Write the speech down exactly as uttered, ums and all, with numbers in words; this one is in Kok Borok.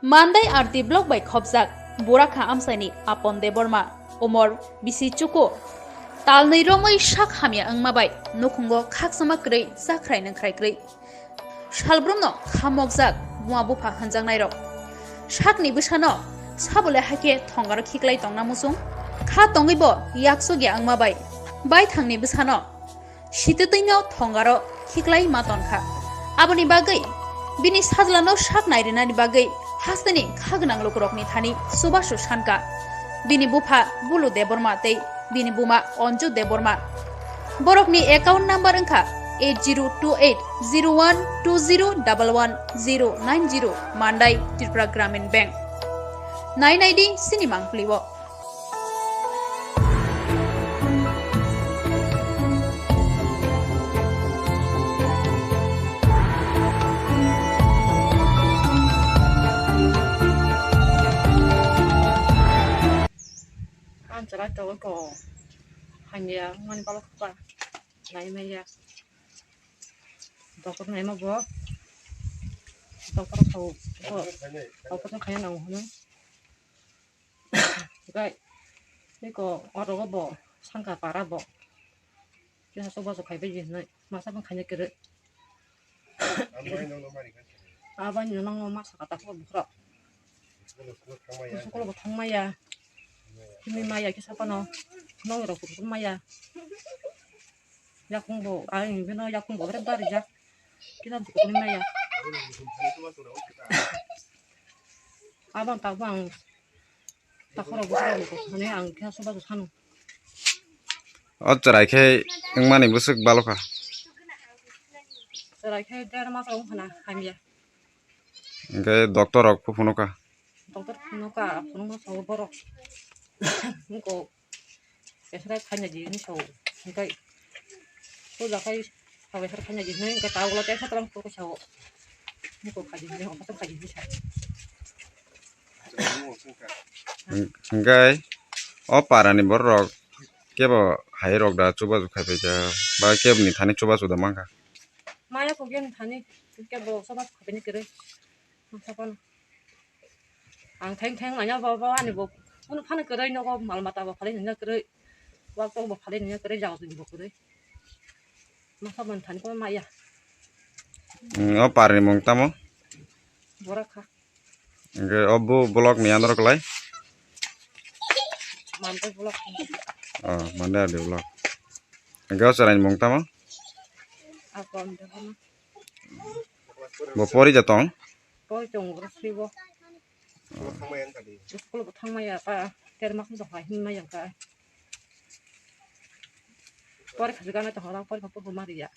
Mandai R D block bai khopjak Burakha amchaini Apon Debbarma, umor bisi chuku, talnwi romwi sak hamya wngma bai nukhungo khaksama kwrwi chakhrai nungkhrai kwrwi. Salbrumno kha mokjak buma bupha hwnjaknairok. Sakni bwsano sabole hakhe thongaro khiklai tongna muchung. Kha tongwibo yaksugya wngma bai baithangni bwsano sitwtwino thongaro khiklai ma tonkha. Aboni bagwi bini sajlano sak nairinani bagwi hasteni kha gwnang lukurokni thani chubachu sankha. Bini bupha Bulu Debbarma tei bini buma Anju Debbarma. Borokni account number wngkha eight zero two eight zero one two zero double one zero nine zero, Mandai, Tripura Gramin Bank. Nai naidi sini mangpili o. Ang chwrai tongo ko. Hamya wngmani balok kha. Nai maya. Doctor naima bo. Doctor kho. Doctor khaina nango hwnwi. Gai. Niko oro bo sangka para bo. Kisa soba so khaibai je nai. Masa bang khaina kere. Abani no nango masa kata ko bukro. Sukul bo thang maya. Himi maya kisa pano. Nong rok maya. Yakung bo, ai, bino yakung bo bere bari jak. Kisa bukuni maya. Abang tak bang. Takhoro bukro bukro sani ang kisa soba so sanu. O chwrai khe wngmani bwswk balokha. Chwrai khe der mas wng khana hamya. Hingke doctor rok phu phunukha. Doctor phunukha, phunukma sao borok. Niko Esra khaina di ni sao. Hingkai. Ko jakai sao esra khaina di ni hingkai tau lo tesa tram ko sao. Niko khaji ni hingkai khaji ni sao. Hingkai o para ni borok kebo hai rok da chuba chukhai pai ja ba kebo ni thani chuba chuda mangkha. Maya ko gen thani kebo chuba chukhai ni kere. Masa pan. Ang theng theng nanya ba ba ani bo. Phano phano kwrwi nogo mal mata bo phalwi nanya kwrwi. Wak tok bo phalwi nanya kwrwi jao jing bo kwrwi. Masa man thani ko maya. Mm, o parni mung tamo? Bora kha. Hingke o bo block ni andro kwlai? Mandai block. Oh, Mandai R D block. Hingke o chwraini mung tamo? Akon de kono. Bo pori ja tong? Pori tong bro swi bo. School bo thang maya ka. Ter mak bo hai hin maya ka. Pori kha gana to hora pori kha pori mari ya.